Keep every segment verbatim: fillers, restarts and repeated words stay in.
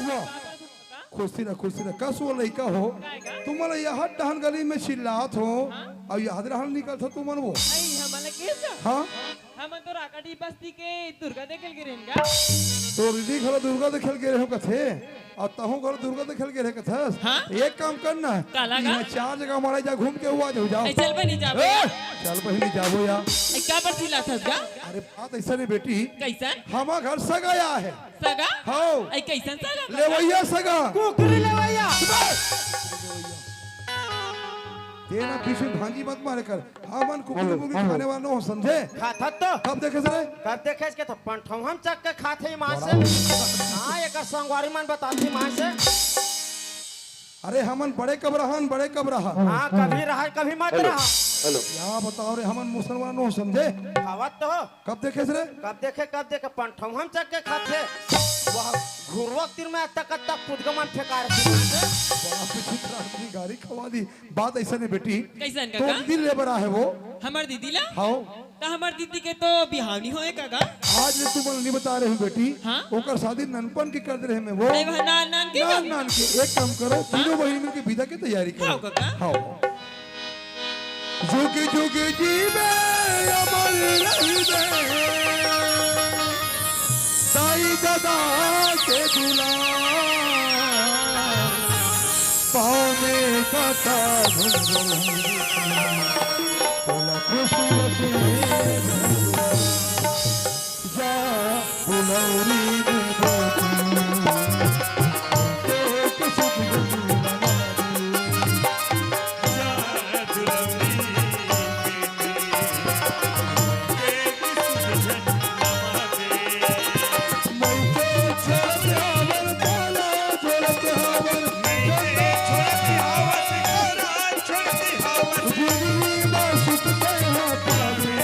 वाह। खुशी रह, खुशी रह। कस वो लइका हो? काय का? तुमन ला यहर डहन गली में चिल्लात हो, हाँ? अउ यहर डहन निकलत हो तुमन वो। अई, हमन ला के जा? हाँ? हमन तो राकाडी बस्ती के दुर्गा देखे ल गे रहेन गा। तोर दीदी घलो दुर्गा देखे ल गे रहे हो कथे, अउ तहूँ घलो दुर्गा देखे ल गे रहे कथस। हाँ? एक काम करना, काला गा? इहाँ चार जगह मारे जा, घूम के हुआ जाओ, जाओ। ए, चल बहिनी जाबो ए, यार। चल बहिनी जाबो यार। ए, का बर चिल्लाथस गा? अरे बात अइसन हे बेटी। कइसन? हमर घर सगा आय हे। सगा? हव। ए, कइसन सगा? लेवइया सगा। कुकरी लेवइया। तें ना बीच में भांजी मत मारे कर। हमन कुकरी हेलो, मुर्गी हेलो। खाने वाला नोहन, समझे? खाथस तो। कब देखेस रे? कब देखेस के तो पंठौहन चक के खाथे ईमान से। बड़ा हाँ, एकर संगवारी मन बताथे ईमान से। अरे हमन बड़े कब रहन, बड़े कब रहन। हाँ, कभी रहा, कभी मत हेलो, रहा। हेलो। का बतावं रे, हमन मुसलमान नोहन, समझे? खावत तो हो। कब देखेस रे? कब देखे, कब देखे, पंठौहन चक के खाथे। वह घुरवा तीर में अत्ता कत्ता पुदगमन फेंका रखे। बड़ा विचित्र आदमी, गारी खवा दी। बात अइसन हे बेटी। कइसन तो काका? दीदी लेबर आय हे वो। हमर दीदी ला? हव। त हमर दीदी के तो बिहाव नइ होय काका। आज ले तुमन ला नइ बता रहे हों बेटी। हाँ? ओकर शादी ननपन के कर दे रहे हों वो। अरे वाह, नान नान के नान कर? नान के। एक काम करो, हाँ? तीनों बहिनी मिलके बिदा के तैयारी करो। हव काका। हव। जुग जुग जीवे अमर रहिबे, दाई ददा के दुलार। पाँव में कांटा घुंघरू, तोला खुश रखे। जा फुलौरी में मोती, एक सुगंध लगा दे। जा दुलौरी में मोती, एक सुगंध लगा दे। मइके छोड़ के आवर, पाला छोड़ के आवर, मइके छोड़ के आवर, पाला छोड़ के आवर। जिंदगी में सुख के हाथ आवे।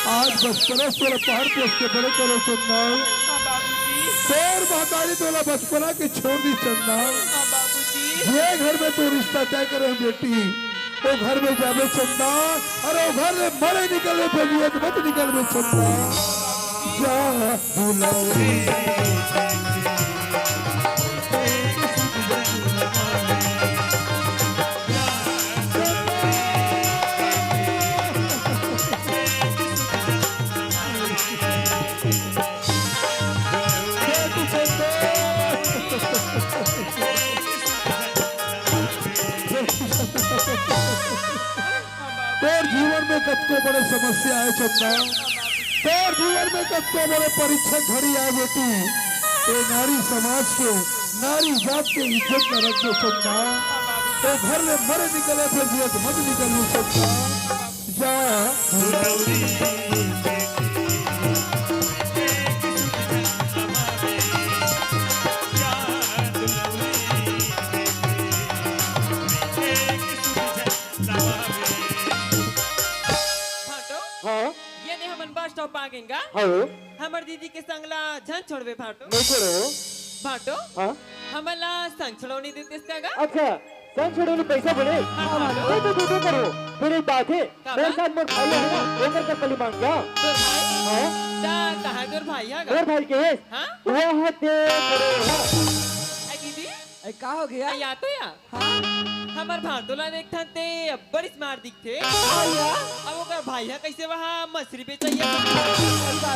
आज बचपना से तोला पार पोस के बड़े करे चंदा। हाँ, बाबूजी। तोर महतारी तोला बचपना के छोड़ दिस चंदा। हाँ, बाबूजी। जे घर में तोर रिश्ता तय करे हे बेटी, ओ घर में जाबे चंदा, अरे ओ घर ले मरे निकलबे, फेर जियत मत निकलबे चंदा। जा दुलौरी। तोर जीवन में कतको बड़े समस्या आय चंदा, तोर जीवन में कतको बड़े परीक्षा घड़ी आय बेटी। ए नारी समाज के, नारी जात के इज्जत ल रख दे चंदा। ए घर ले मरे निकले फेर जियत मत निकलबे चंदा। जा दुलौरी। भांटो, हाँ? ये दे हमन बस स्टॉप आ गेन गा। हाँ। हमर दीदी के संग ला झन छोड़बे भांटो। नइ छोड़ों। भांटो, हाँ? हमन ला संग छोड़ौनी देतेस का गा? अच्छा, संग छोड़ौनी पैसा बोले? हाँ, हाँ, भांटो। ये तो दे दे करो। फेर एक बात हे, का मेरे बात? साथ मोर भाई हे ना, ओकर कर पली मांग जा। तोर भाई? हाँ। ता कहाँ तोर भाई हे गा? मोर भाई के हे? हाँ? वो हे ते बड़े हे। ए दीदी? ए, का हो गया? आ, या तो या? हाँ? हमर भांटो ला देखथन ते अब्बड़ smart दिखथे। हाँ या? अब ओकर भाई ह कइसे वहाँ मछरी बेचइया?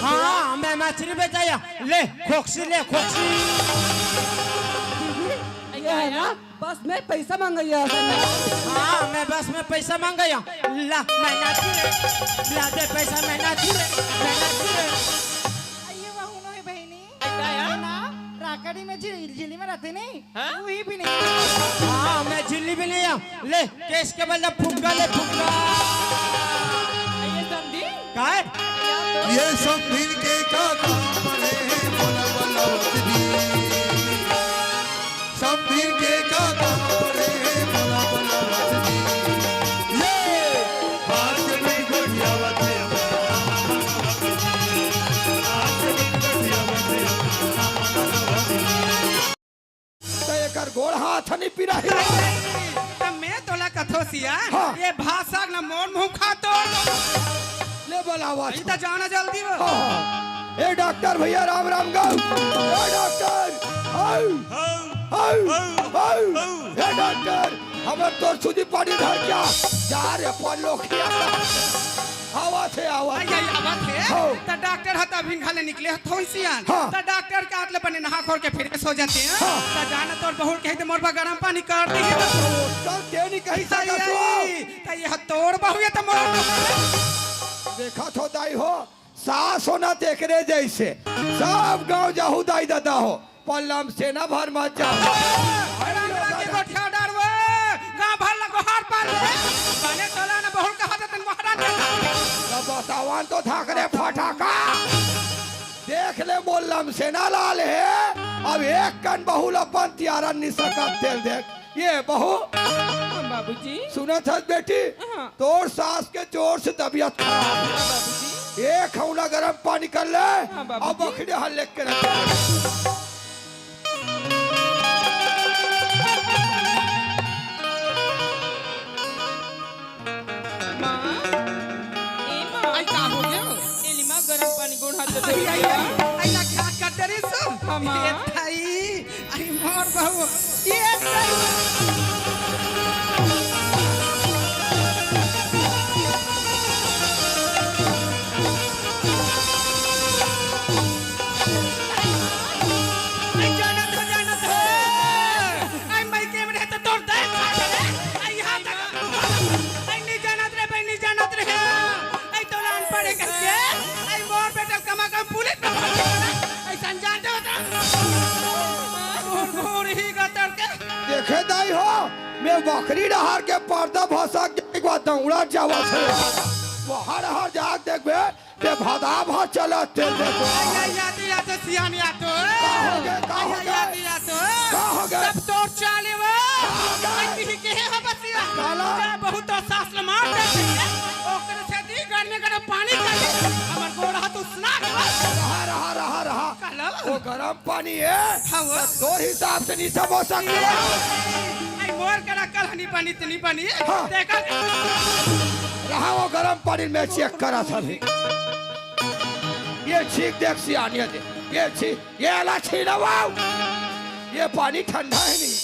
हाँ, मैं मछरी बेचइया। ले, खोकसी ले, खोकसी। दीदी, ये हे ना, बस में पैसा मांगइया हे। हाँ, मैं बस में पैसा मांगइया। ला, मैं नाचू रे। ला दे पैसा, मैं नाचू रे, मैं नाचू रे। ये वहू नोहे बहिनी। ए, का या? ना, राकड़ी में झिल-, झिल्ली में रहिथे नहीं? हाँ? उही भी नहीं। हाँ, मैं झिल्ली भी नहीं हूँ। ले, केस के बल फुग्गा ले, फुग्गा। ये समधी? काय? ये समधिन के का काम पड़े, बोला, बोला, समधिन के का काम पड़े, बोला, बोला, ये बात के नहीं गोठियावत है। त एकर गोड़ हाथ नी पिराही। त मैं तोला कथों सिया, हाँ। ये भात साग न मोर मुंह खातो। ले बोलाओ। अरे त जाना जल्दी बा। हाँ, हाँ। ए डॉक्टर भैया, राम राम गो। ए डॉक्टर, आऊ, आऊ, आऊ। ए डॉक्टर, हमर तोर सुदी पानी धर क्या? जा रे पल्लोखिया। आवत हे, आवत हे। आई, आई, आवत हे। हाँ। त डॉक्टर ह त अभी घले निकले ह थोई सियान। हाँ। त डॉक्टर के आत ले बने नहा खोर के फ्रेश हो जाते हैं। हाँ। त जाना तोर बहू कही त मोर बर गरम पानी कर दी। त ते नहीं कही सकत हो। त ये ह तोर बहू ये त मोर। देखत हो दाई हो, सास होना तेकरे जैसे। सब गांव जाहू दाई ददा हो, पर लमसेना भर मत जाहू। रंग रंग के गोठिया डारवे, गांव भर ला गोहार पार ले। बने तोला न बहुल कहा त तन महाराज के। त बतावन तो धाकरे फटाका। देख ले मोर लमसेना लाल हे, अब एक कन बहुल अपन तियारन नि सकत तेल देख। ये बहू। हाँ, बाबूजी। सुनत हस बेटी? हाँ। तोर सास के जोर से तबीयत खराब हे। हाँ, बाबूजी। एक हौना गरम पानी कर ले, हाँ, बाबूजी। अब बखरी हल लेके रख। माँ, ए माँ। आई का हो गयो? ए ले माँ, गरम पानी गोड़ हाथ धो आई, आई, आई, आई, ना खाट काट दे रही सो। हाँ, माँ। ए थाई, आई मोर बहू। ए थाई। आई जानत हो, जानत हो। आई मायके में रहे त तोर दाई खा ले। आई यहाँ तक। आई नहीं जानत रे, बहनी जानत रे। आई तोला अनपढ़ हे कहिके, आई मोर बेटा कमा कम पुलिस में भर्ती करा। ऐसा जानते हो तो? घूर घूर ही गतर के। देखे दाई हो, मैं बकरी डहार के पर्दा भसक के एक बार दौड़ा जावा थे। वहाँ डहार जाके देखबे, ते भदा भा चलत तेल देखो। आई, आई, आते, आते, सियान आते। का हो गए, का हो गए? आई, आते, आते। का हो गए? सब तोर चाले वो। का हो गए? आई, पीही के है बसिया। काला। तेरा बहुत तो सास ल मार दे। ओकरे से दी घर में गरम पानी कर दे। हमर गोड़ हाथ उसना के बस। रहा, रहा, रहा, रहा। काला। वो गरम पानी है। हाँ, वो। तो तोर हिसाब से नहीं सब हो सकता। आई, मोर करा कल हनी पानी तनी पानी। हाँ। देखा। रहा वो गरम पानी में चेक करा सभी। ये छीक देख सियानिया दे। ये छी, ये आला छीना वाओ। ये पानी ठंडा है नहीं।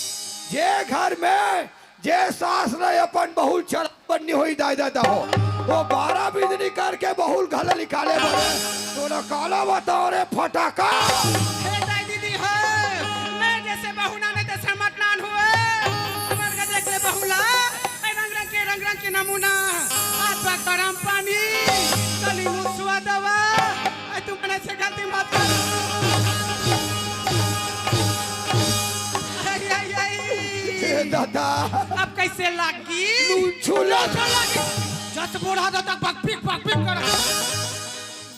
जे घर में, जे सास ने अपन बहुल चढ़ा बननी होई दाई दादा हो। वो बारह बिजली करके बहुल घला निकाले बने। तोला काला बताओ रे फटाका। हे दाई दीदी हो, मैं जैसे बहू ना नहीं तैसे मत नान हुए। हमार का देख ले बहुला। ए रंग रंग के, रंग रंग के नमूना। हाथ पर गरम पानी, कली मुसवा दवा। ए, तू मने से गलती मत कर। आई, आई, आई। ए दादा। अब कैसे लागी? नून छोला। नून छोला की। जस बूढ़ा दादा बकपिक, बकपिक कर।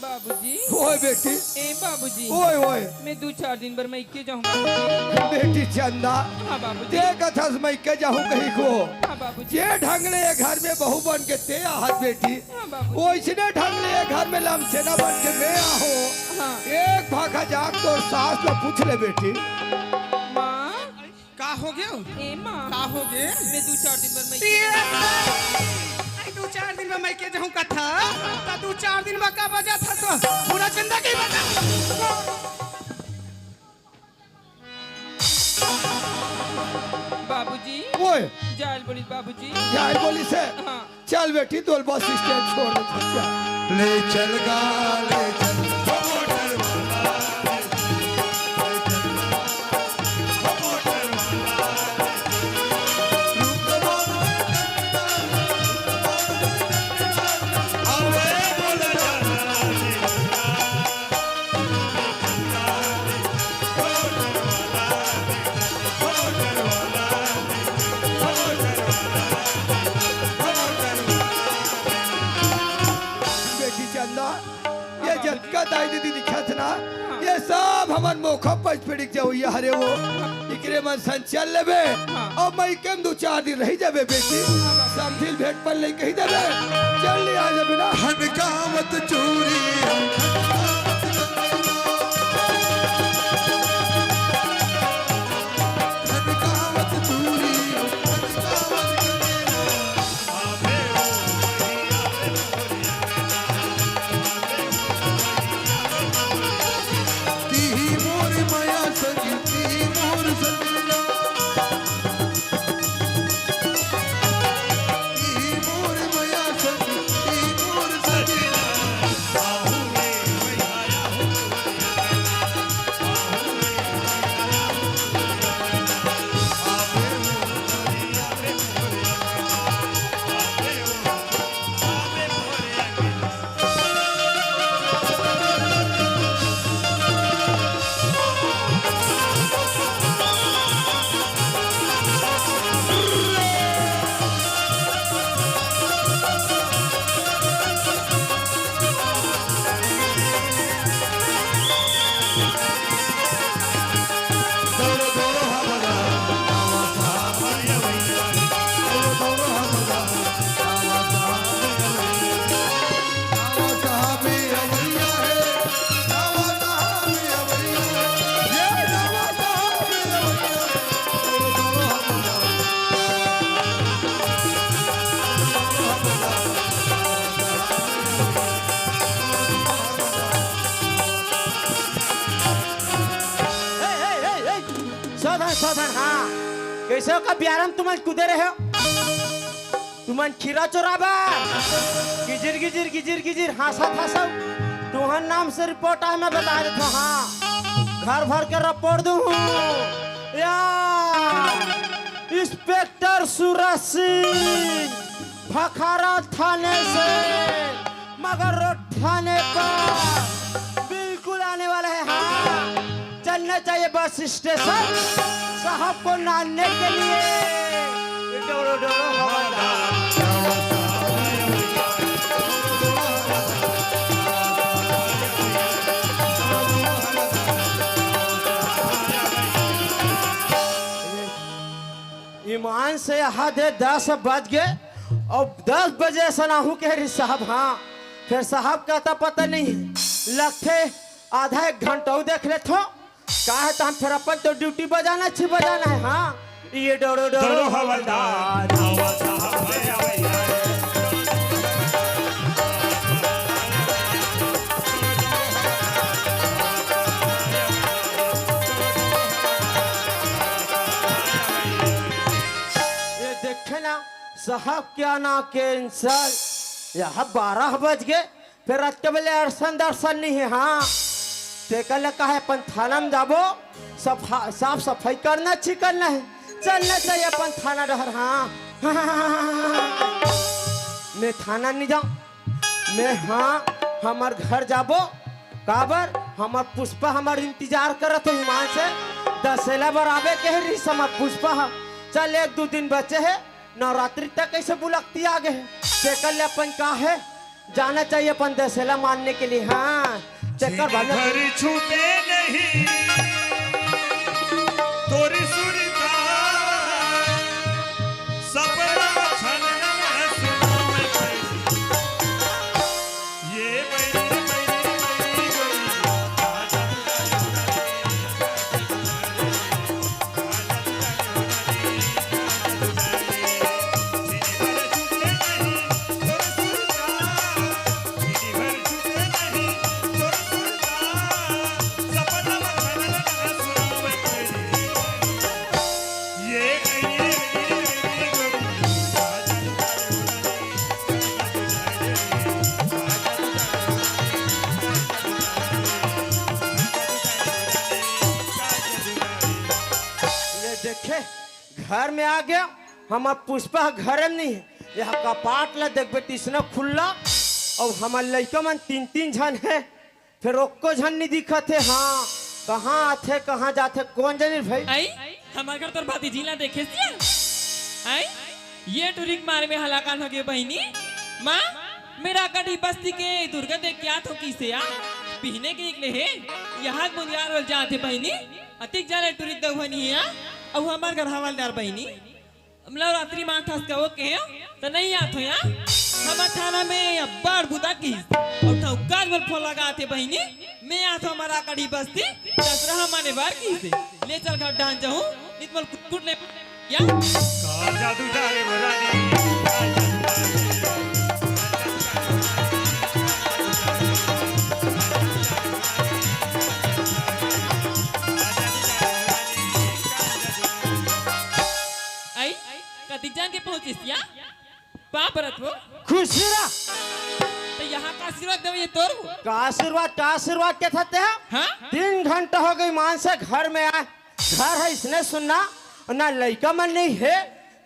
बाबूजी। ओए बेटी। ए बाबूजी। ओए, ओए। मैं दू चार दिन बर मइके जाहूँ बाबूजी। बेटी चंदा। हाँ बाबूजी। ते कथस मइके जाहूँ कही को। हाँ बाबूजी। जे ढंग ले ये घर में बहू बन के ते आहत बेटी। हाँ बाबूजी। ओइसने ढंग ले ये घर में लमसेना बन के मैं आहूँ। हाँ। एक भाखा जाके तोर सास ला पूछ ले बेटी। माँ। का हो गयो? ए माँ। का हो गे? मैं दू चार दिन बर मइके ये जाहूँ। आई दू चार दिन बर मइके जाहूँ कथा, त दू चार दिन बर का बजा था तो पूरा चंदा के बजा। बाबूजी। ओए। जायल बोली बाबूजी। जायल बोली से। हाँ। चल बेटी, तोल बस स्टैंड छोड़ दे, चल। ले चल गा, ले चल, ओ मोटर वाला, ले चल, ले चल गा, ओ मोटर वाला, ले चल। रुक बाबू, अबे बोल चल, ले चल। बेटी चंदा, ये जतका दाई दीदी दिखत ना, ये सब हमन मोखा पच पीढ़ी के जवइया हरे वो। इकरे मन सन चल लेबे, हाँ। अब मइके में दू चार दिन रही जाबे बेटी। समझिल भेंट पर ले कही देबे, चल ले आ जाबे ना। खनकावत चूरी, खनकावत चूरी, ऐसे का बियारम तुमन कूदे रहे हो, तुमन खीरा चोराबा, गिजिर गिजिर गिजिर गिजिर हाँसत हाँसो। तुहर नाम से रिपोर्ट आए, मैं बता देता हूँ। हाँ, घर भर के रिपोर्ट दूँ हूँ। या इंस्पेक्टर सूरज सिंह, भखारा थाने से मगर रोड थाने पर बिल्कुल आने वाला है। हाँ, चलना चाहिए बस स्टेशन साहब को नानने के लिए। डोलो, डोलो, हवलदार। ईमान से यहाँ दे दस बज गए और दस बजे सनाहू के री साहब। हाँ, फिर साहब कहता पता नहीं, लगथे आधा एक घंटा देख लेथो। का है तो हम फिर अपन तो ड्यूटी बजाना छी बजाना है। हाँ, ये डोड़ो डोड़ो डोड़ो हवलदार। हवलदार। ये देखे ना साहब, क्या ना कैंसर, यहाँ बारह बज गए, फिर रात के बेले अरसन दर्शन नहीं है। हाँ, तेकर ले कहे अपन थाना में जाबो, सफा-, साफ सफाई करना छी करना है, चलना चाहिए अपन थाना डहर। हाँ, मैं थाना नहीं जाऊँ, मैं, हाँ, हमर घर जाबो, काबर हमर पुष्पा हमर इंतजार करत है। ईमान से दसेला बर आबे कह रही हमर पुष्पा ह। चल, एक दू दिन बचे है, नवरात्रि तक कैसे बुलकती आ गए है, तेकर ले अपन का है, जाना चाहिए अपन दसेला मानने के लिए। हाँ, तेकर बाद में घर छूटे नहीं तोरी सुरता, सपना छन सुनावे। ये बैरी रे बैरी रे बैरी गोरी, ये देखे, घर में आ गया, हमर पुष्पा घर में नहीं है। यह कपाट ला देखबे, तीसना खुल्ला, और हमर लइका मन तीन तीन झन है, फिर ओक्को झन नहीं दिखत है। हाँ, कहाँ आथे, कहाँ जाथे, कौन जाने भाई? आई, हमर घर तोर भतीजी ला देखे सिया? आई, ये टुरी के मारे में हलाकान हो गए बहिनी। माँ, मेरा कड़ी बस्ती के दुर्गा देख के आत हो किसे आ? बिहने के निकले हे, यहाँ मुनियार वाल जात हे बहिनी। अतिक जाने टुरी दउहनी है, अउ हमर घर हवलदार बहिनी। नवरात्रि माँ ठस का वो कहे, त नहीं आत हो यहाँ। हमर थाना में अब्बड़ बुता की, अउ ठौका बर फोन लगात हे बहिनी, मैं आत हो हमर कड़ी बस्ती, दसरा माने बार की से। ले चल घर डान जाहूँ, नित मोल कुटकुट ले या? का जादू जाने वो रानी, का जादू जाने वो रानी। आई, कतिक जान के पहुंचिस या? पाँव परत हो। खुश रह। त यहाँ का आशीर्वाद देवे ये तोर हो? का आशीर्वाद, का आशीर्वाद के था ते? हाँ? तीन घंटा हो गई मान से घर में आए। घर है इसने सुनना, ना लइका मन नहीं है।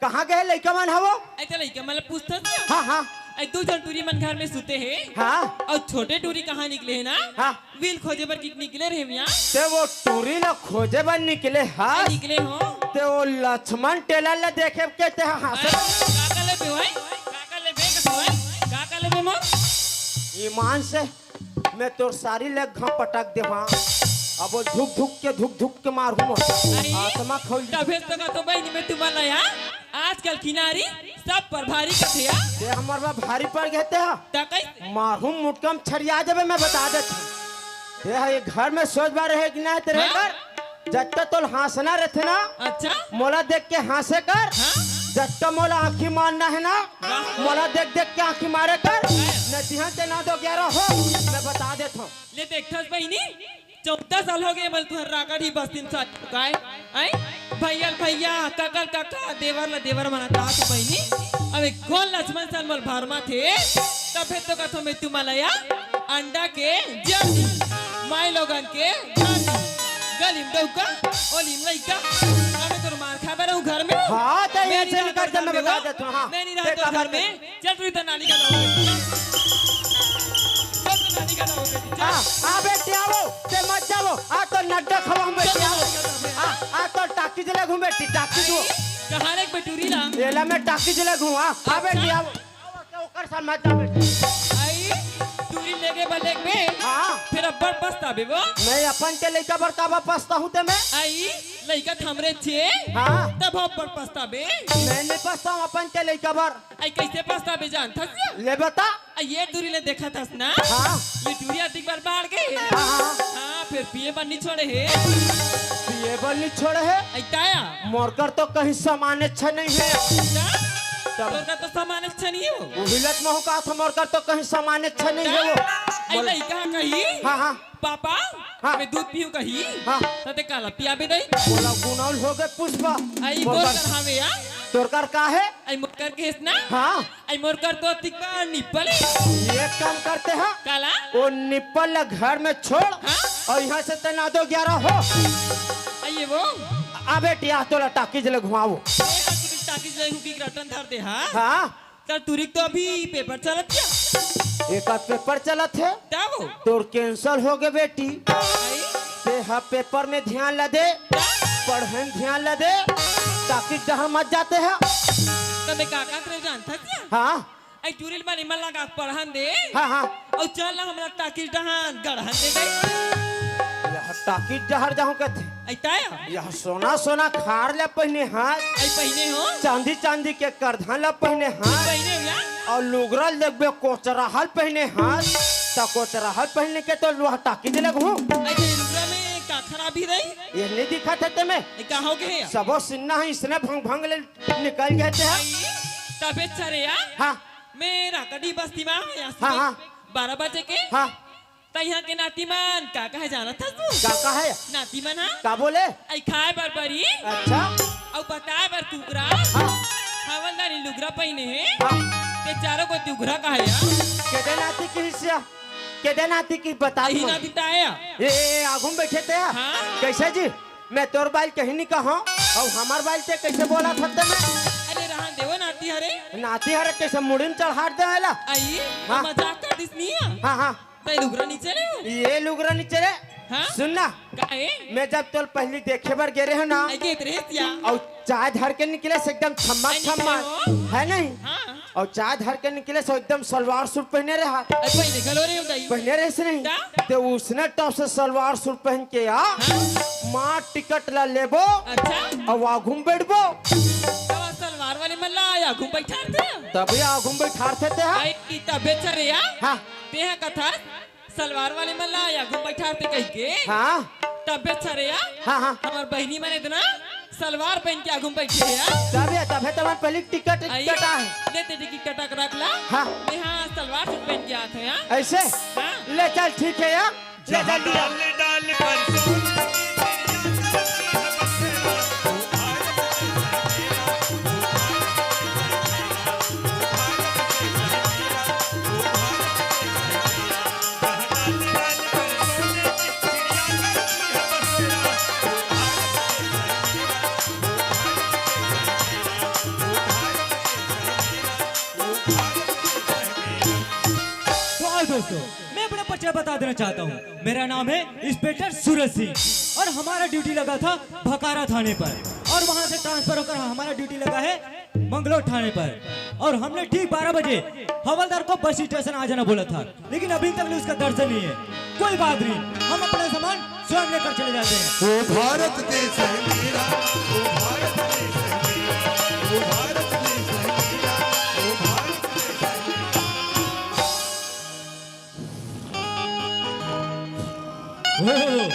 कहाँ गए लइका मन हवो? ऐ त लइका मन ल पूछथस ना। हाँ, हाँ। ऐ दू झन टूरी मन घर में सुते हे। हाँ। अउ छोटे टूरी कहाँ निकले हे ना? हाँ। बिल खोजे बर कि निकले रहे मियाँ। ते वो टूरी ल खोजे बर निकले हस? निकले हो। ते वो लक्ष्मण टेलर ल देखे के ते हाँ से। का कर लेबे भाई? का कर लेबे? का कर लेबे? का कर लेबे मोर? ईमान से मैं तोर सारी ले घा पटक दे हाँ। अब वो धुक धुक के, धुक धुक के मारहूँ मैं। अरे, आत्मा खोल। तभे तो का तो बहिनी मैं तुम्हारा यार। आजकल किनारी सब पर भारी कथे यार। ते हमर बा भारी पड़ गए ते हा। त कैसे? मारहूँ मुटकम छरिया जाबे, मैं बता देत हूँ। ते हा ये घर में सोच बार रहे कि ना ते रहे हाँ? कर। जब तक तोल हाँसना रहते ना, अच्छा? मोला देख के हाँसे कर। हाँ? जब तक मोला आँखी मारना है ना, वाह। मोला देख देख के आँखी मारे कर। हाँ। नदिया के ना दो ग्यारह हो, मैं बता देत हूँ। ले देखथस बहिनी, चौदह साल हो गए, मल तुहर रागड़ी बस्ती म साथ काय? आई? भैया ल भैया, काका ल काका, देवर ल देवर मना तात बहिनी। अब एक कौन लक्ष्मण सन मल भरमा थे, तभे तो कथो मैं तुम्हाला या अंडा के जर्नी, माई लोगन के जर्नी, गली म डौका, ओली म लइका, अबे तोर मार खा बर हूँ घर में। हाँ, तो ये मेरी चल रात कर और दे, मैं घर में बता हो, देता हूँ, हाँ। मैं नहीं ते रहता का घर बात में। है? चल, तू इधर नानी का नाम हो बेटी। चल, तू नानी का नाम हो बेटी, चल। हाँ, हाँ बेटी, आवो, ते मत जावो, आ तो नड्डा खवाऊं बेटी, चल, आवो। नानी का नाम है। हाँ, आ तो टाकीज ले घूम बेटी, टाकीज हो। आई, कहाँ ले बेटूरी ला? एला मैं टाकीज ले घूम, हाँ, हाँ बेटी, अच्छा। आवो। आवो, ते ओकर साथ मत जा बेटी। आई, टूरी लेगे बा लेग में। हाँ। फिर अब्बड़ पछताबे वो। मैं अपन के लइका बर काबर पछताहूँ ते मैं? आई, लइका त हमरे छे। हाँ। तब अब्बड़ पछताबे। मैं नहीं पछताऊँ अपन के लइका बर। आई, कैसे पछताबे जानथस? ले बता। आ, ये टूरी ले देखत हस ना? हाँ। ये टूरी अतिक बार बाढ़ गई। हाँ, हाँ। हाँ, फिर पिए बर नहीं छोड़े हे। पिए बर नहीं छोड़े हे? आई, ताया। मोर कर तो कहीं सामान अच्छा नहीं है। का? तब तोर कर तो सामान अच्छा नहीं है वो। उहिलत महू का था, मोर कर तो कहीं सामान अच्छा नहीं है वो। आई, बोल। लइका कही। हाँ, हाँ। पापा, हाँ। मैं दूध पीऊँ कही? हाँ। त ते काला पियाबे दई? बोला, गुनौल हो गए पुष्पा। आई, बोल बोल कर। कर हावे या? तोर कर का है? आई, मोर कर केस ना? हाँ। आई, मोर कर तो अतिक बा निप्पल। एक काम करते हैं। काला? वो निप्पल ला घर में छोड़। हाँ? और यहाँ से ते नौ दो ग्यारह हो। आई, ये वो? आ बेटी, आ तोला टाकीज ले घुमाओ। ए, टाकीज ले हुकी रटन धर दे, हाँ? हाँ। त टूरी के तो अभी पेपर चलत हे। एकर पेपर चलत हे। तब? तोर cancel हो गे बेटी। आई? ते ह पेपर में ध्यान ला दे, तब? पढ़े में ध्यान ला दे, ताकि डहर मत जाते हैं। त मैं का कहत रहेंव जानथस या? हाँ। आई टूरी ल मनी मन लगा पढ़न दे। हाँ, हाँ। अउ चल ना हमला ताकि डहर गढ़न दे गई। यह ताकि डहर जाहूं कहथे। आई ताया? यह सोना सोना खार ला पहिने हाथ। आई पहिने हो? चांदी चांदी के करधन ला पहिने हाथ। पहिने हो या? अउ लुगरा ल देखबे कोचराहल पहिने हाथ। त कोचराहल पहिने के तो लोहा टाकीज लगहूं। आई ते लुगरा में का खराबी रही? ये नहीं दिखत हे ते में? ये का हो गए? सबो सिन्हा है, इसने भंग भंग ले निकल गए थे। आई, तबे चरे या? हाँ। मैं राकड़ी बस्ती में आया हाँ, हाँ। बारह बजे के। हाँ। त इहाँ के नाती मन का कहे जानत हस तू? का कहे? नाती मन हा? का बोले? आई खाए बर बरी। अच्छा। अउ बताए बर कुकरा। हाँ। हवलदारी लुगरा पहिने हे। हाँ। ते चारों को दुगरा कहे या। केदे नाती की हिस्सा? केदे नाती की बता आई दो। नाती ताया। ए, ए, ए, आगू में बैठे ते? हाँ। कैसे जी? मैं तोर बाइल कहीं नहीं कहा, अउ हमार बाइल ते कैसे बोला था ते मैं? अरे रहन देवो नाती हरे। नाती हरे कैसे मुड़ी में चढ़ा दे वाला? आई, हाँ। मजाक कर दिस नहीं है। हाँ, हाँ। तई लुगरा नीचे ले हो? ये लुगरा नीचे रे। हाँ? सुन ना। काहे? मैं जब तोल पहली देखे बर गे रहे हो ना। आई के इतरे सिया। अउ चाय धर के निकले से एकदम छम्मा आई छम्मा। निकले हो? है नहीं? हाँ। अउ चाय धर के निकले से एकदम सलवार सूट पहने रहा। आई पहले घलो रहे हो दाई। पहने रहे से नहीं। का? ते उसने टॉप से सलवार सूट पहन के आ। हाँ। माँ टिकट ला लेबो। अच्छा। अउ आगू में बैठबो। तब सलवार वाले मन ला आगू में बैठारते? तभी आगू में बैठारते ते हाँ। आई की तबे चरे या? हाँ। ते हा कथा सलवार वाले मन ला आगू बैठारते कह के। हाँ। तबे चरे या? हाँ, हाँ। हमार बहिनी मन इतना सलवार पहन के आगू बैठे या। तबे, तबे तमन पहली टिकट आई, कटा है। ले ते टिकट कटा के रख ला। हाँ। मैं हाँ सलवार सूट पहन के आत हूँ या। ऐसे? हाँ। ले चल ठीक है या। ले चल दिया। डाल डाल पर सोन तो आओ दोस्तों, मैं अपना परिचय बता देना चाहता हूँ। मेरा नाम है इंस्पेक्टर सूरज सिंह और हमारा ड्यूटी लगा था भकारा थाने पर और वहाँ से ट्रांसफर होकर हमारा ड्यूटी लगा है मंगलौर थाने पर। और हमने ठीक बारह बजे हवलदार को बस स्टेशन आ जाना बोला था, लेकिन अभी तक उसका दर्शन नहीं है। कोई बात नहीं, हम अपना सामान स्वयं लेकर चले जाते हैं। वो भारत देश है मेरा, वो भारत देश है मेरा, वो भारत देश है मेरा, वो भारत देश है मेरा। ओह,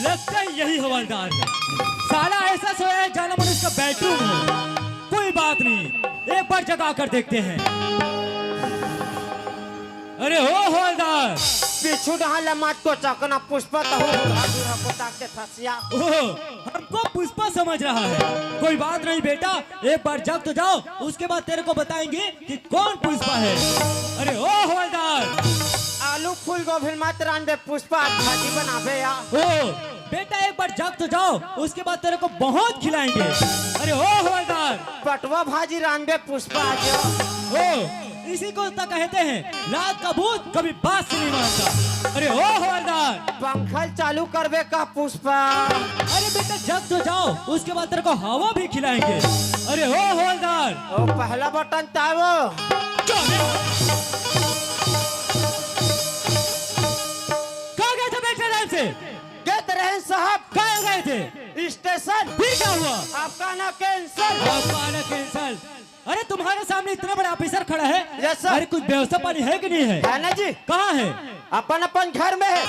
लगता है यही हवलदार है। साला ऐसा सोया है जाना मन उसका बेडरूम हो। कोई बात नहीं, एक बार जगा कर देखते हैं। अरे हो हवलदार, छुड़हा ले मत कोचक ना पुष्पा, तहू बूढ़ा बूढ़ा कोचक के थसिया। ओह, हमको पुष्पा समझ रहा है। कोई बात नहीं बेटा, एक बार जग तो जाओ, उसके बाद तेरे को बताएंगे कि कौन पुष्पा है। अरे ओ हवलदार। आलू फूल गोभी मत रांधबे पुष्पा, आज भाजी बनाबे या। ओ बेटा, एक बार जग तो जाओ, उसके बाद तेरे को बहुत खिलाएंगे। अरे ओ हवलदार। पटवा भाजी रांधबे पुष्पा, आज। ओ, इसी को तो कहते हैं लात का भूत कभी बात से नहीं मानता। अरे ओ हवलदार। पंखा चालू करबे का पुष्पा? अरे बेटा, जग तो जाओ, उसके बाद तेरे को हवा भी खिलाएंगे। अरे ओ हवलदार। ओ, पहला बटन तावो। कहाँ गए थे बेटे टाइम से? गए तो रहे साहब। कहाँ गए थे? स्टेशन। फिर क्या हुआ? आपका आना कैंसिल। आपका आना कैंसिल। अरे, तुम्हारे सामने इतना बड़ा ऑफिसर खड़ा है। Yes sir. अरे, कुछ व्यवस्था पानी है कि नहीं है? है ना जी। कहाँ है? अपन अपन घर में है।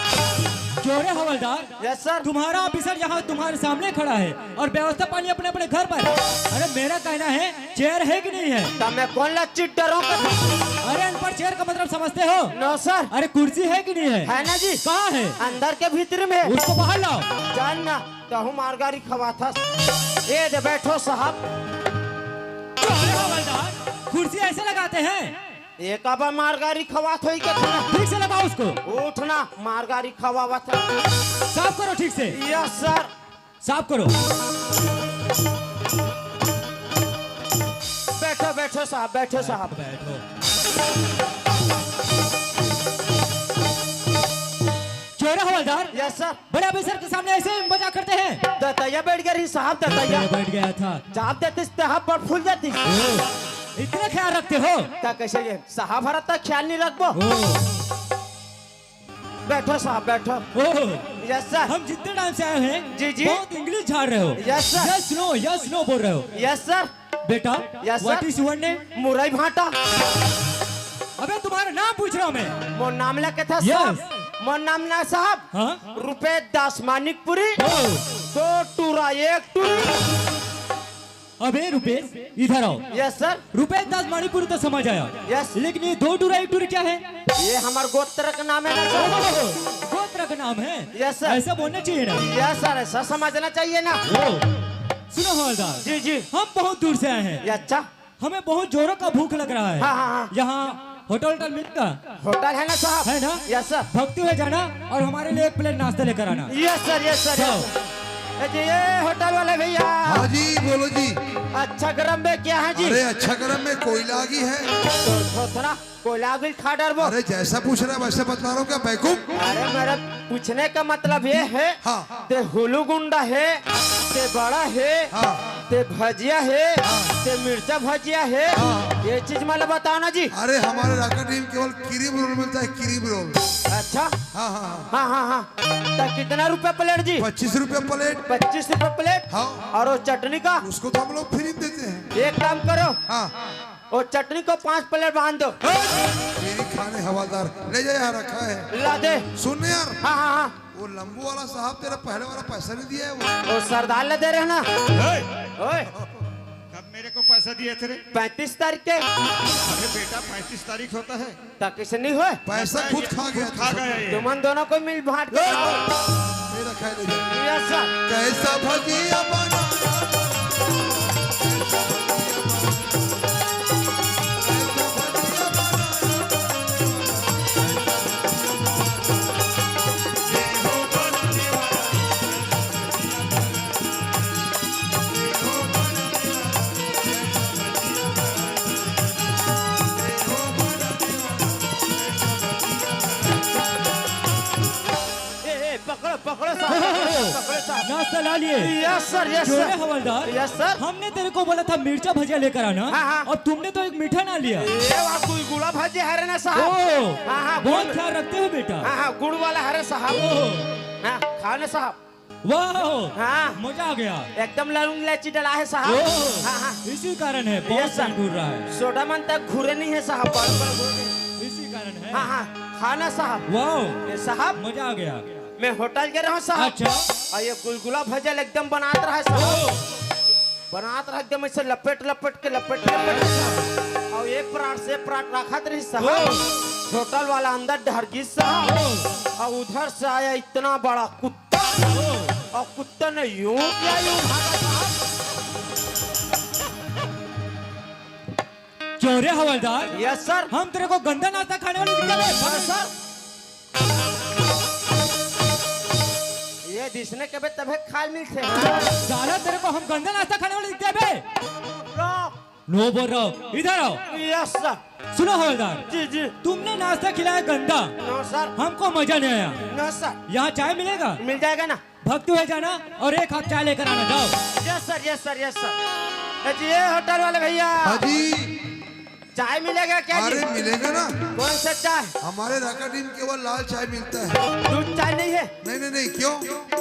क्यों रे हवलदार? Yes sir. तुम्हारा ऑफिसर यहाँ तुम्हारे सामने खड़ा है और व्यवस्था पानी अपने अपने घर पर। अरे, मेरा कहना है, चेयर है कि नहीं है? तो मैं कौन ला चिट डरो? अरे, अनपढ़, चेयर का मतलब समझते हो? नो सर। अरे, कुर्सी है कि नहीं है? है ना जी। कहाँ है? अंदर के भीतर में। उसको बाहर लाओ। जान ना। तहू मारगारी खवाथस। ए दे बैठो साहब। अरे हवलदार, कुर्सी ऐसे लगाते हैं? एक अब मारगारी खवात होई के थोड़ा। ठीक से लगाओ उसको। उठना, मारगारी खवावत है। साफ करो ठीक से। Yes sir. साफ करो। बैठो, बैठो साहब, बैठो साहब। बैठो। क्यों रे हवलदार? Yes sir. बड़े ऑफिसर के सामने ऐसे मजाक करते हैं? दतैया बैठ गया रही साहब, दतैया। दतैया बैठ गया था। चाप देती साहब पर फूल जाती। ओ, इतना ख्याल रखते हो? ता कैसे ये साहब हरा तक ख्याल नहीं रखबो? ओ। बैठो साहब, बैठो। ओ। Yes sir. हम जितने टाइम से आए हैं, जी, जी। बहुत इंग्लिश झाड़ रहे हो। Yes sir. Yes no, yes no बोल रहे हो। Yes sir. बेटा, yes sir. What is your name? मुरई भाटा। अबे, तुम्हारा नाम पूछ रहा हूँ मैं। मोर नाम लेके था यस। साहब। मोर नाम ना साहब। हाँ? रुपेश दास मानिकपुरी। ओ। दो टूरा एक टूरी। अबे रुपेश, इधर आओ। Yes sir. रुपेश दास मानिकपुरी तो समझ आया। यस। लेकिन ये दो टूरा एक टूरी क्या है? ये हमार गोत्र का नाम है ना सर। ओ, गोत्र का नाम है? Yes sir. ऐसा बोलना चाहिए ना। यस सर, ऐसा समझना चाहिए ना। ओ, सुनो हवलदार। जी, जी। हम बहुत दूर से आए हैं। ये अच्छा। हमें बहुत जोरों का भूख लग रहा है। हाँ, हाँ, हाँ। यहाँ होटल, होटल मिलेगा? होटल है ना साहब? है ना? Yes sir. भक्ति है जाना और हमारे लिए एक प्लेट नाश्ता लेकर आना। Yes sir, yes sir, yes sir. ए जी, ये होटल वाले भैया। हाँ जी, बोलो जी। अच्छा गरम में क्या है जी? अरे अच्छा गरम में कोयला आगी है। तो, तो थोड़ा कोयला आगी खा डरबो। अरे जैसा पूछ रहा है वैसे बता रहा हूँ क्या बेवकूफ? अरे मेरा पूछने का मतलब ये है, हाँ। ते हुलू गुंडा है, ते बड़ा है, हाँ। ते भजिया है, हाँ। ते मिर्चा भजिया है, हाँ। ये चीज मला बताओ ना जी। अरे हमारे राका टीम केवल क्रीम रोल मिलता है, क्रीम रोल। अच्छा। हाँ, हाँ, हाँ। हाँ, हाँ, हाँ। तो कितना रुपया प्लेट जी? पच्चीस रुपया प्लेट। पच्चीस रुपया प्लेट? हाँ। और वो चटनी का? उसको तो हम लोग फ्री में देते हैं। एक काम करो। हाँ। वो चटनी को पांच प्लेट बांध दो। फ्री खाने हवलदार, ले जा, यहाँ रखा है। ला दे। सुन यार। हाँ, हाँ, हाँ। वो लंबू वाला साहब तेरा पहले वाला पैसा नहीं दिया है वो। वो सरदार ले दे रहे ना। ए! ओए। कब मेरे को पैसा दिए थे रे? पैंतीस तारीख के। अरे बेटा, पैंतीस तारीख होता है। तो किसे नहीं होए? पैसा खुद खा गया, खुद खा गया ये। तुमन दोनों को मिल बांट के ए! खाओ। मेरा ख्याल है। Yes sir. कैसा भजिया बना। ए, ए, पकड़ो, पकड़ो साहब, पकड़ो साहब। नाश्ता ला लिए। यस सर, यस क्यों रे सर। हवलदार? Yes sir. हमने तेरे को बोला था मिर्चा भजिया लेकर आना, हाँ, हाँ। और तुमने तो एक मीठा ना लिया। ये वाह, गुलगुला भजिया है रे ना साहब। ओ, हाँ, हाँ, बहुत गुल- ख्याल रखते हो बेटा। हाँ, हाँ, गुड़ वाला है रे साहब। ओ। हाँ, खाओ ना साहब। वाह, हाँ। मजा आ गया। एकदम लौंग इलायची डला है साहब। ओ, हाँ, हाँ। इसी कारण है, बहुत यस सर। टाइम घूर रहा है। सोडा मन तक घूरे नहीं है साहब, बड़ बड़ घूरे। इसी कारण है। हाँ, हाँ, खाना साहब। वाह। ये साहब। मजा आ गया। मैं होटल के रहा साहब। अच्छा। और ये गुलगुला भजल एकदम बनात रहा साहब। ओ। बनात रहा एकदम ऐसे लपेट लपेट के, लपेट लपेट के। और एक परात से परात रखत रही साहब। ओ। होटल वाला अंदर डहर गिस साहब, और उधर से आया इतना बड़ा कुत्ता, और कुत्ता ने यूं किया, यूं भागा साहब। क्यों रे हवलदार? Yes sir. हम तेरे को गंदा नाश्ता खाने वाले दिखते हैं? Yes sir. ये दिसने के बे तबे खाल मिलते हैं। साला, तेरे को हम गंदा नाश्ता खाने वाले दिखते हैं बे? नो बोल रहा हूँ, इधर आओ। Yes sir. सुनो हवलदार, जी जी। तुमने नाश्ता खिलाया गंदा, नो सर। हमको मजा नहीं आया। नो सर। यहाँ चाय मिलेगा? मिल जाएगा ना। भक्तू है जाना और एक कप चाय लेकर आना, जाओ। Yes sir, yes sir, yes sir. जी, ये होटल वाले भैया। हाँ जी। चाय मिलेगा क्या जी? अरे, मिलेगा ना। कौन सा चाय? हमारे राकाडीम केवल लाल चाय मिलता है। दूध चाय नहीं है? नहीं, नहीं, नहीं, क्यों?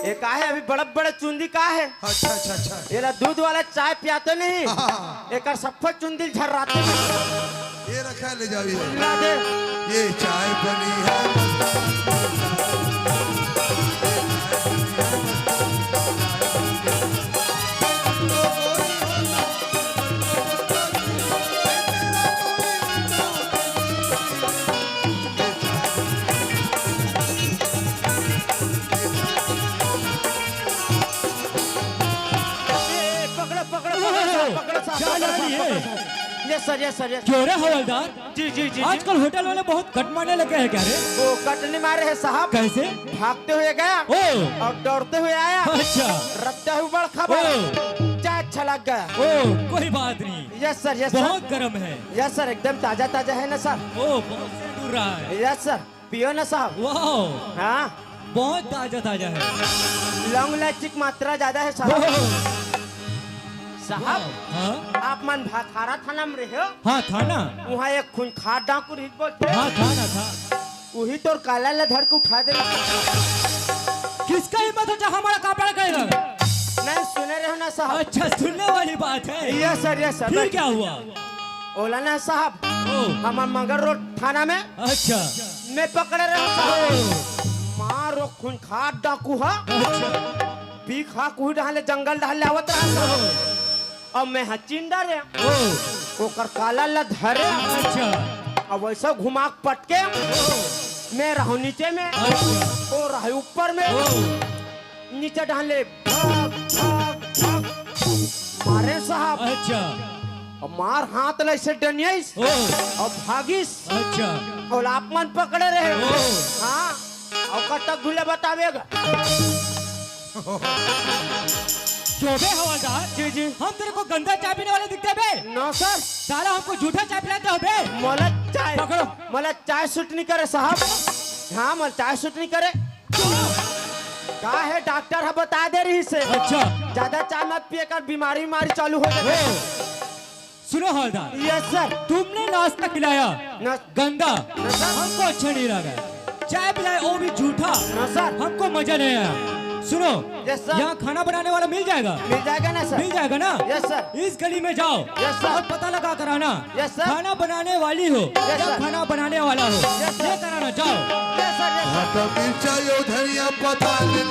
ये का है, अभी बड़े बड़े चुंदी का है? अच्छा, अच्छा, अच्छा। ये ला दूध वाला चाय पियाते नहीं। हाँ, हाँ, हाँ। एकर सफेद चुंदी झर्राते नहीं। ये रखा है, ले जाओ ये। ला दे। ये चाय बनी है। ए, पकड़ो, पकड़ो, पकड़ो साहब, पकड़ो साहब, क्या पकड़ो लड़ी साहब, है? पकड़ो साहब। Yes sir, yes sir, yes. क्यों रे हवलदार? जी, जी, जी, जी। आजकल होटल वाले बहुत कट मारने लग गए हैं क्या रे? वो कट नहीं मारे हैं साहब। कैसे? भागते हुए गया ओ। और दौड़ते हुए आया। अच्छा। रखते हुए बड़ खबर। ओ। चाय अच्छा लग गया। ओ, कोई बात नहीं। Yes sir, yes sir. बहुत गर्म है। यस सर, एकदम ताजा ताजा है ना सर? ओ, बहुत से दूर रहा है। Yes sir. पियो ना साहब। वाह। हाँ। बहुत ताजा ताजा है। लौंग इलायची की मात्रा ज्यादा है साहब। ओह। साहब, हाँ? आप मन भाखारा थाना में रहे हो? हाँ, थाना। वहाँ एक खूंखार डाकू रहिस बोलथे। हाँ, थाना था। वही तोर काला ला धर के उठा दे। किसका हिम्मत होता हमारा कपड़ा कहेगा? नहीं, सुने रहे हो ना साहब। अच्छा, सुनने वाली बात है। Yes sir, yes sir. फिर क्या हुआ? ओला ना साहब, ओ। हमार मगर रोड थाना में अच्छा। मैं पकड़े रहे साहब। ओ। मार वो खूंखार डाकू हा। अच्छा। पी खा कुही डहाले जंगल डहाले आवत रहा साहब। ओ। अब मैं हा चिंदा रे। ओ। ओकर काला ला धरे। अच्छा। अब वैसा घुमा के पटके। ओ। मैं रहूं नीचे में। अच्छा। ओ रहे ऊपर में। ओ। नीचे डहाले भग, भग, भग। मारे साहब। अच्छा। अब मार हाथ ला ऐसे डनियाइस। ओ। अब भागिस। अच्छा। और आप मन पकड़े रहे। ओ। हाँ। और कब तक घुले बतावेगा? क्यों बे हवलदार? जी, जी। हम तेरे को गंदा चाय पीने वाले दिखते बे? नो सर। साला हमको झूठा चाय पिलाते हो बे? मोला चाय, पकड़ो। मोला चाय सूट नहीं करे साहब। हाँ, मोला चाय सूट नहीं करे। का है, डॉक्टर ह बता दे रही से। अच्छा। ज्यादा चाय मत पिए कर, बीमारी, बीमारी चालू हो जाए। ओ। सुनो हवलदार। Yes sir. तुमने नाश्ता खिलाया, ना। गंदा, ना सर। हमको अच्छा नहीं लगा। चाय पिलाए, वो भी झूठा, ना सर। हमको मजा नहीं आया। सुनो, यस सर। यहाँ खाना बनाने वाला मिल जाएगा? मिल जाएगा ना सर? मिल जाएगा ना? Yes sir. इस गली में जाओ यस सर। और पता लगा कर आना। Yes sir. खाना बनाने वाली हो यस या सर। खाना बनाने वाला हो, यस सर। लेकर आना, जाओ। Yes sir, yes sir. हटा मिर्चा यो धनिया पता नहीं।